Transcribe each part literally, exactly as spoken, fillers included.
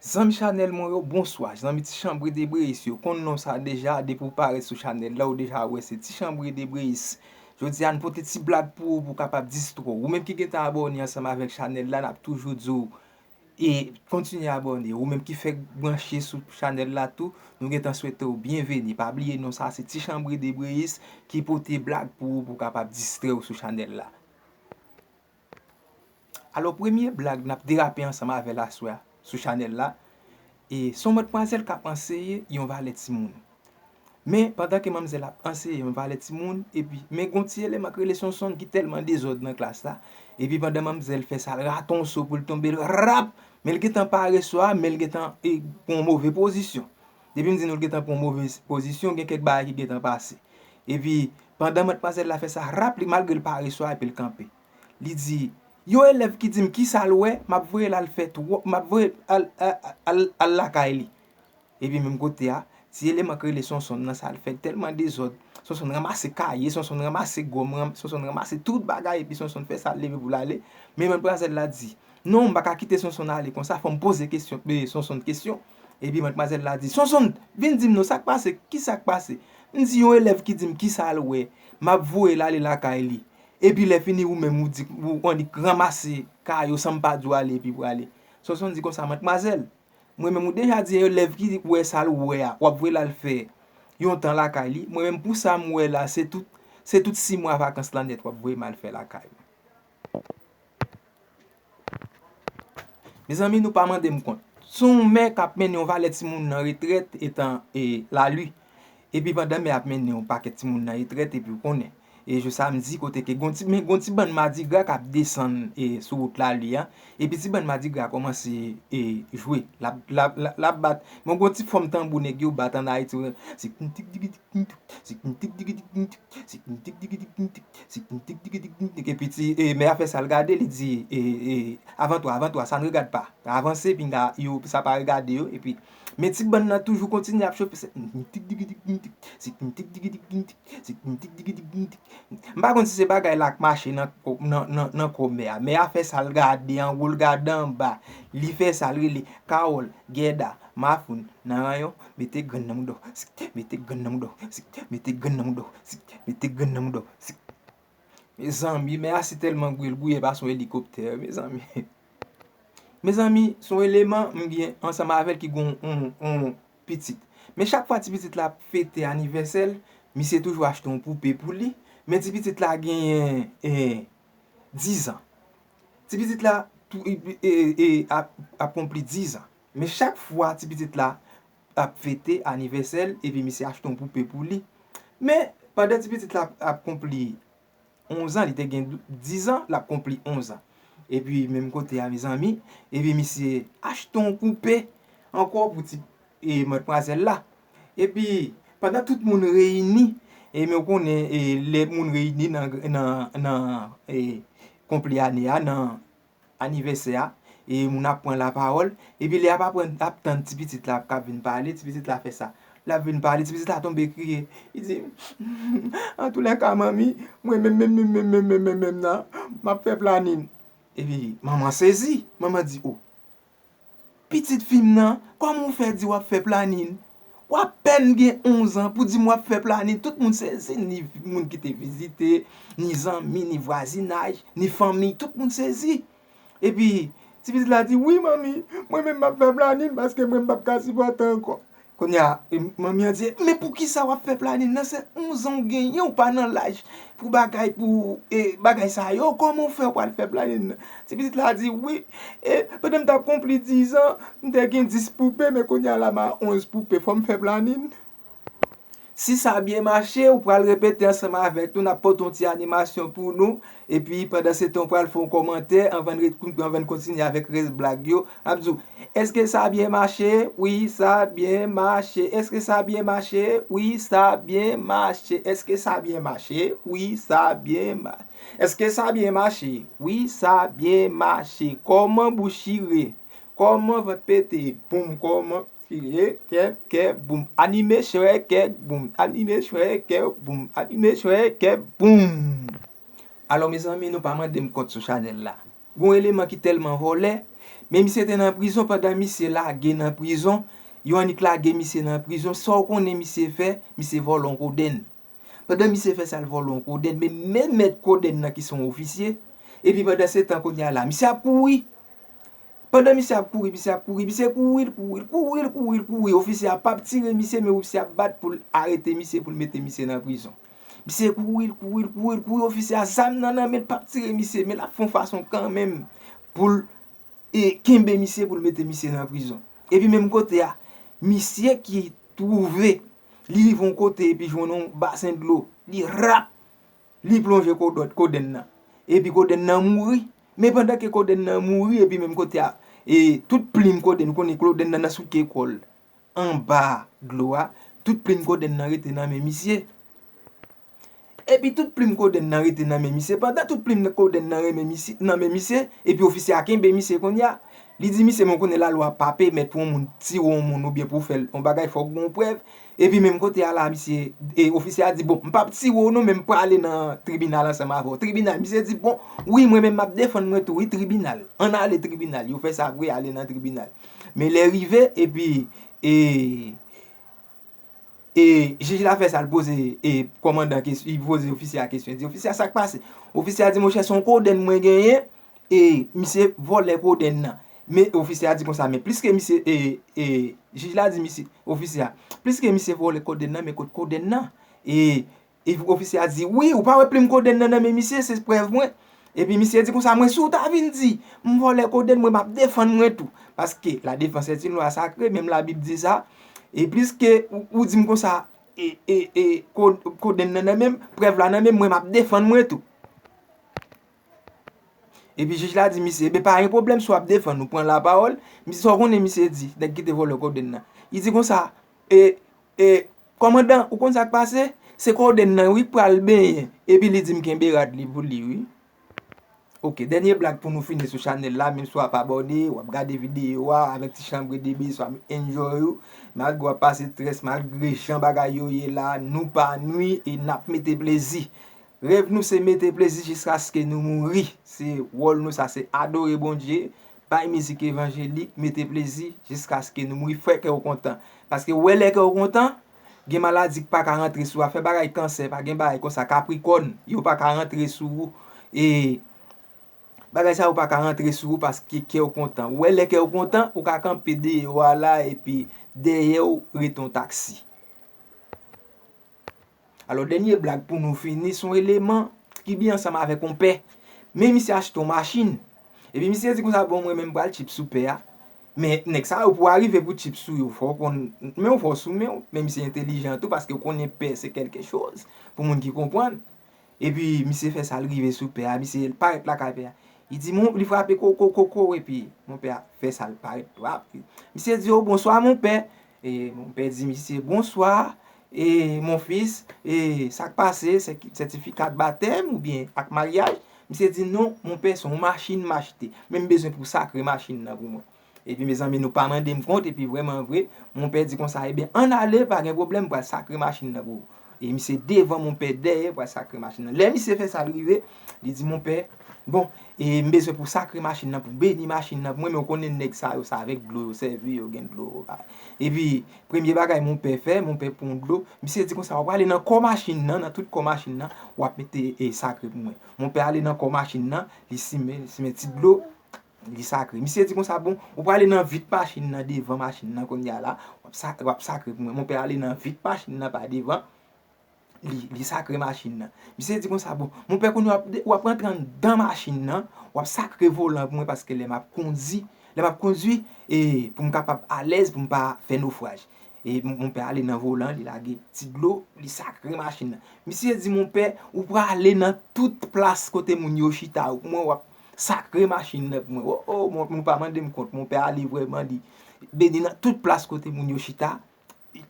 Zanmi chanèl mwen yo, bonswa. Zanmi ti chanbre de Breyis yo, konn non sa deja, depi w parèt sou chanèl la, ou deja wè se ti chanbre de Breyis. Jodi a, n pote ti blag pou ou, pou w kapab distrè w. Ou menm ki gentan abòne ansanm avèk chanèl la, n ap toujou di w, e kontinye abòne. Ou menm ki fèk branche sou chanèl la tou, nou gentan swete w byenveni. Pa bliye non sa, se ti chanbre de Breyis ki pote blag pou ou, pou w kapab distrè w sou chanèl la. Alò, premye blag n ap derape ansanm avè l aswè a sou chanèl la, e se yon madmwazèl k ap anseye yon valè timoun. Men, pandan ke manmzèl ap anseye yon valè timoun, epi, men gon ti eleman k rele Sonsonn ki tèlman dezòd nan klas la, epi pandan manmzèl fè sa, l rate yon so pou l tonbe, l rap, men l gentan pare so a, men l gentan e, pran yon move pozisyon. Depi m di nou l gentan pran yon move pozisyon, gen kèk bagay ki gentan pase. Epi, pandan madmwazèl la fè sa, rap, li, malgre l pare so a, epi l kanpe. Li di, yon elèv ki di m kisa l wè, m ap voye l al fè twò, m ap voye l al, al, al, al lakay li. Epi menm kote a, ti eleman k rele Sonsonn nan, sa l fè tèlman dezòd. Sonsonn ranmase kaye, Sonsonn ranmase gòm, ran- Sonsonn ranmase tout bagay, epi Sonsonn fè sa, l leve pou l ale. Men madmwazèl la di, non, m pa ka kite Sonsonn ale konsa, fò m poze kesyon, e, Sonsonn kesyon. Epi madmwazèl la di, Sonsonn, vin di m non, sa k pase? Kisa k pase? M di, yon elèv ki di m kisa l wè, m ap voye l ale lakay li. Epi lè fini, ou menm, ou di, ou annik ranmase kaye w san m pa di w ale, epi prale. Sonsonn di konsa, madmwazèl, mwen menm ou deja di elèv ki wè sa l wè a, w ap voye l al fè yon tan lakay li. Mwen menm pou sa m wè la, se tout, se tout sis mwa vakans lan nèt w ap voye m al fè lakay ou. Mezanmi, nou pa mande m kont. Se yon mè k ap mennen yon valè timoun nan retrèt etan e, Lali. Epi pandan mè ap mennen yon pakèt timoun nan retrèt, epi w konnen. E jou samdi, kote ke gon ti, men gon ti bann madigra k ap desann e, sou wout Lali a. Epi ti bann madigra kòmanse e, jwe. L ap, l ap, l ap, l ap bat. Men gon ti fòm tanbou nèg yo bat ann Ayiti. Se tik tik tik tik tik, se tik tik tik tik tik, se tik tik tik tik tik, se tik tik tik tik tik. Epi ti, e, mè a fè sa l gade, li di, e, e, avant toi, avant toi, ça ne regarde pas. Avanse, pinga, yo, sa pa regade yo. Epi, men ti bann nan toujou kontinye ap chofe. Se tik tik tik tik tik, se tik tik tik tik tik, se tik tik tik tik tik. M pa konn si se bagay la k mache nan, nan, nan, nan kò mè a. Mè a fè sa l gade anwo, l gade anba. Li fè sa l rele, Kawòl, Gèda, Mafoun, Narayon, mete grenn nan mouda w, sik, mete grenn nan mouda w, sik, mete grenn nan mouda w, sik, mete grenn nan mouda w, sik. Mezanmi, mè a si tèlman gouye, l gouye pase yon elikoptè, mezanmi. Mezanmi, se yon eleman m gen ansanm avè l ki gen yon, yon, yon pitit. Men chak fwa ti pitit la ap fete anivèsè l, misye toujou achte yon poupe pou li. Men ti pitit la genyen, e, dizan. Ti pitit la tou, e, e, e, ap, ap konpli dizan. Men chak fwa ti pitit la ap fete anivèsè l, epi misye achte yon poupe pou li. Men, pandan ti pitit la ap, ap konpli onz an, li te gen dou- dizan, l ap konpli onz an. Epi, menm kote a, mezanmi, epi misye achte yon poupe ankò pou ti, e, madmwazèl la. Epi, pandan tout moun reyini, e, men w konnen, e, lè moun reyini nan, nan, nan, e, konpli ane a, nan anivèsè a, e moun ap pran lapawòl, epi lè y ap aprann, ap tann ti pitit la k ap vin pale, ti pitit la fè sa. L ap vin pale, ti pitit la tonbe kriye. Li di, antoulèka, manmi, mwen menm, menm, menm, menm, menm, menm, menm, menm nan, m ap fè planin. Epi manman sezi, manman di, o, pitit fi m nan, kòman w fè di w ap fè planin? W apèn gen onz an pou di m w ap fè planin. Tout moun sezi, ni moun ki te vizite, ni zanmi, ni vwazinaj, ni fanmi, tout moun sezi. Epi, ti pitit la di, wi, manmi, mwen menm m ap fè planin paske mwen m p ap ka sipòte ankò. Kounye a, e, manmi an di, men poukisa w ap fè planin nan? Se onz an w genyen, w pa nan laj pou bagay, pou, e, bagay sa yo. Kòman w fè w pral fè planin nan? Ti pitit la di, wi, e, pandan m t ap konpli dizan, m te gen dis poupe, men kounye a la m a onz poupe, fò m fè planin. Si sa byen mache, ou pral repete ansanm avèk nou, n ap pote yon ti animasyon pou nou. Epi, pandan se tan, ou pral fè yon kòmantè anvan n ret- anvan n kontinye avèk rès blag yo. N ap di w, èske sa byen mache? Wi, sa byen mache. Èske sa byen mache? Wi, sa byen mache. Èske sa byen mache? Wi, sa byen ma- Èske sa byen mache? Wi, sa byen mache. Kòman bouch chire? Kòman vant pete? Boum, kòman? Kè, kè, kè, boum. Anime chwè, kè, boum. Anime chwè, kè, boum. Anime chwè, kè, boum. Alò, mezanmi, nou pa mande m kont sou chanèl la. Gon eleman ki tèlman vòlè, Men misye te nan prizon, pandan misye lage nan prizon, yo annik lage misye nan prizon, sa w konnen misye fè? Misye vòlè yon kodenn. Pandan misye fè sa, l vòlè yon kodenn, men menm mèt kodenn nan ki se yon ofisye, epi pandan se tan kounye a la, misye ap kouri. Pandan misye ap kouri, misye ap kouri, misye kouri, l kouri, l kouri, l kouri, l kouri. Ofisye a p ap tire misye, men ofisye a ap bat pou l arete misye, pou l mete misye nan prizon. Misye kouri, l kouri, l kouri, l kouri, ofisye a zam nan nan men l, p ap tire misye, men l ap fè yon fason kanmenm pou l e kenbe misye pou l mete misye nan prizon. Epi menm kote a, misye ki twouve, li rive yon kote epi jwenn yon basen dlo, li rap, li plonje kodòt kodenn nan. Epi kodenn nan mouri. Men pandan ke kodenn nan mouri, epi menm kote a, e tout plim kodenn, ou konnen kodenn nan nan souke kò l anba dlo a, tout plim kodenn nan rete nan men misye. Epi tout plim kodenn nan rete nan men misye. Pandan tout plim kodenn nan rete nan men misye, epi ofisye a kenbe misye kounye a, li di misye, men w konnen lalwa pa pèmèt pou yon moun tire yon moun oubyen pou w fè l yon bagay, fòk gen yon prèv. Epi menm kote a la, misye, e ofisye a di, bon, m p ap tire w non, men m prale nan tribinal ansanm avè w. Tribinal, misye di, bon, wi, mwen menm m ap defann mwen tou, wi, tribinal. Ann ale tribinal. Yo fè sa vre, ale nan tribinal. Men lè rive, epi, e, e jij la fè sa, l poze, e kòmandan kesyon, li poze ofisye a kesyon. Li di, ofisye a, sa k pase? Ofisye a di, monchè, se yon kodenn mwen genyen, e misye vòlè kodenn nan. Men ofisye a di konsa, men pliske misye, e, e jij la di misye, ofisye a, pliske misye vòlè kodenn nan, men kot kodenn nan? E, e ofisye a di, wi, ou pa wè plim kodenn nan nan men misye, se prèv mwen. Epi misye di konsa, mwen si w ta vin di m vòlè kodenn, mwen m ap defann mwen tou. Paske la défense est une loi sacrée, menm Labib di sa. E pliske ou, ou di m konsa, e, e, e, ko-, kodenn nan nan men m, prèv la nan men m, mwen m ap defann mwen tou. Epi jij la di misye, ebyen pa gen pwoblèm, si w ap defann ou, pran lapawòl. Misye, sa w konnen misye di, nèg ki te vòlè kodenn nan? Li di konsa, e, e, kòmandan, ou konn sa k pase? Se kodenn nan wi k pral benyen. Epi li di m kenbe rad li pou li wi. Ok, dènye blag pou nou fini sou chanèl la, menm si w ap abòne, w ap gade videyo a avèk ti chanbre de bes, w ap enjoy ou, malgre w ap pase strès, malgre jan bagay yo ye la, nou pa nwi e n ap mete plezi. Rèv nou se mete plezi jiskaske nou mouri. Se wòl nou sa, se adore Bondye, bay mizik evanjelik, mete plezi jiskaske nou mouri. Fè kè w kontan. Paske w wè lè kè w kontan, gen maladi k pa ka rantre sou ou, afè bagay kansè, pa gen bagay konsa, kaprikòn, yo pa ka rantre sou ou. E bagay sa yo pa ka rantre sou ou paske kè w kontan. Ou wè lè kè w kontan, ou ka kanpe deyò a la epi dèyè w ret yon taksi. Alò, dènye blag pou nou fini, se yon eleman ki byen ansanm avèk yon pè. Men misye achte yon machin. Epi misye di konsa, bon, mwen menm m pral tchip sou pè a. Men nèg sa yo, pou w arive pou tchip sou yo, fò w konn, men w fò sou men w. Men misye entelijan tou, paske w konnen pè se kèlke choz, pou moun ki konprann. Epi misye fè sa, l rive sou pè a, misye parèt lakay pè a. Li di, mon, li frape koko, koko, epi monpè a fè sa, l parèt, w ap. Misye di, o, bonswa, monpè. E monpè di misye, bonswa, e mon fis, e sa k pase, sètifika batèm oubyen ak maryaj? Misye di, non, monpè, se yon machin m achte. Men m bezwen pou w sakre machin nan pou mwen. Epi mezanmi, nou pa mande m kont, epi vrèman vre, monpè di konsa, ebyen, ann ale, pa gen pwoblèm, m pral sakre machin nan pou ou. E misye devan, monpè dèyè, pral sakre machin nan. Lè misye fè sa, l rive, li di, monpè, bon, e m bezwen pou w sakre machin nan, pou w beni machin nan pou mwen, men w konnen nèg sa yo, se avèk dlo yo sèvi, yo gen dlo. Epi, premye bagay monpè fè, monpè pran dlo, misye di konsa, w ap prale nan kò machin nan, nan tout kò machin nan, w ap mete, e, sakre pou mwen. Monpè ale nan kò machin nan, li simen, li simen ti dlo, li sakre. Misye di konsa, bon, ou prale nan vit machin nan, devan machin nan, kounye a la, w ap sa-, w ap sakre pou mwen. Monpè ale nan vit machin nan pa devan, li, li sakre machin nan. Misye di konsa, bon, monpè, kounye a w ap de-, w ap rantre anndan machin nan, w ap sakre volan pou mwen, paske lè m ap kondi, lè m ap kondwi, e pou m kapab alèz, pou m pa fè nofraj. E m-, monpè ale nan volan, li lage ti dlo, li sakre machin nan. Misye di, monpè, ou prale nan tout plas kote moun yo chita yo pou mwen, w ap sakre machin nan pou mwen. O, o, mon-, nou pa mande m kont, monpè ale vrèman, li beni nan tout plas kote moun yo chita,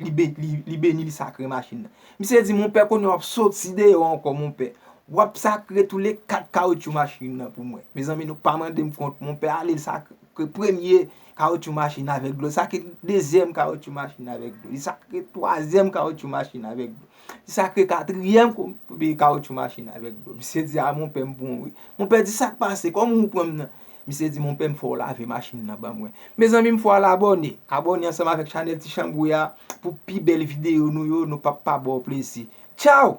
li be-, li, li beni, li sakre machin nan. Misye di, monpè, kounye a w ap soti deyò ankò, monpè. W ap sakre toule kat kawotchou machin nan pou mwen. Mezanmi, nou pa mande m kont, monpè ale, l sakre premye kawotchou machin avèk dlo, li sakre dezyèm kawotchou machin avèk dlo, li sakre twazyèm kawotchou machin avèk dlo, li sakre katriyèm ko-, kawotchou machin avèk dlo. Misye di, a, monpè, m pran w wi. Monpè di, sa k pase? Kòman ou pran m nan? Misye di, "Mon pè, m fè w lave machin nan ban mwen." Mezanmi, m fè w al abòne. Abòne ansanm avèk chanèl Ti Chanbwè a pou pi bèl videyo nou yo, nou p ap pa ba w plezi. Tchaw!